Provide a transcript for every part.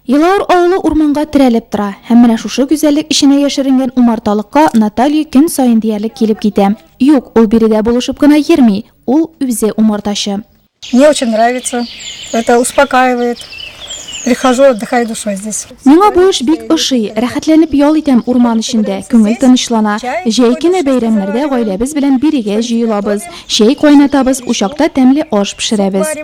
Елаур авылы урманга терәлеп тора, һәм менә шушы гүзәллек эченә яшеренгән умарталыкка Наталья көн саен диярлек килеп китә. Юк, ул биредә булышып кына йөрми, ул үзе умартачы. Мне очень нравится, это успокаивает. Прихожу, отдыхаю душой здесь. Миңа бу эш бик ошый, рәхәтләнеп ял итәм урман эчендә, күңел тынычлана. Җәй көне бәйрәмнәрдә гаиләбез белән бирегә җыелабыз, чәй кайнатабыз, учакта тәмле аш пешерәбез.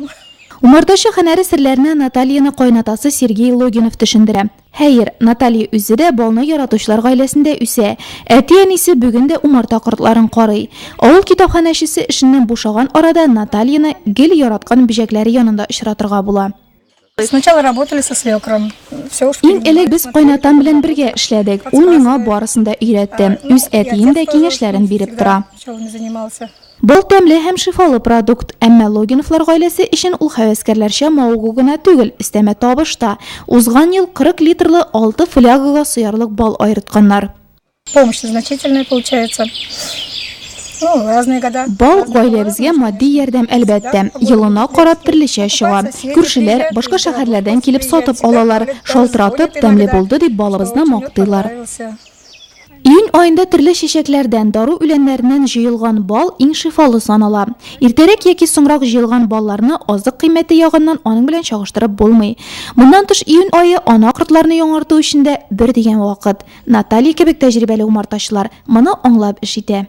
Умартачы һөнәре серләренә Натальяны кайнатасы Сергей Логинов төшендерә. Хәер, Наталья үзе дә балны яратучылар гаиләсендә үсә. Әти-әнисе бүген дә умарта кортларын карый. Авыл китапханәчесе эшеннән бушаган арада Натальяны гел яраткан бөҗәкләре янында очратырга була. Сначала работали со свекром. Все уж Иң элек без кайнатам белән бергә эшләдек. Ул миңа барысын да өйрәтте. Үз әтием дә киңәшләрен биреп тора. Пчелами занимался. Бал тәмле һәм шифалы продукт, әмма Логиновлар гаиләсе өчен ул һәвәскәрләрчә мавыгу гына түгел, өстәмә табыш та. Узган ел 40 литрлы алты флягага сыярлык бал аертканнар. Помощь значительная получается. Ну, разные года. Бал, гаиләбезгә матди ярдәм, әлбәттә. Елына карап төрлечә чыга. Күршеләр, башка шәһәрләрдән килеп сатып алалар, шалтыратып, тәмле булды дип балыбызны мактыйлар. Июнь аенда төрле чәчәкләрдән, дару үләннәреннән җыелган бал иң шифалы санала. Иртәрәк яки соңрак җыелган балларны азык кыйммәте ягыннан аның белән чагыштырып булмый. Моннан тыш июнь ае ана кортларны яңарту өчен дә бер дигән вакыт. Наталья кебек тәҗрибәле умартачылар моны аңлап эш итә.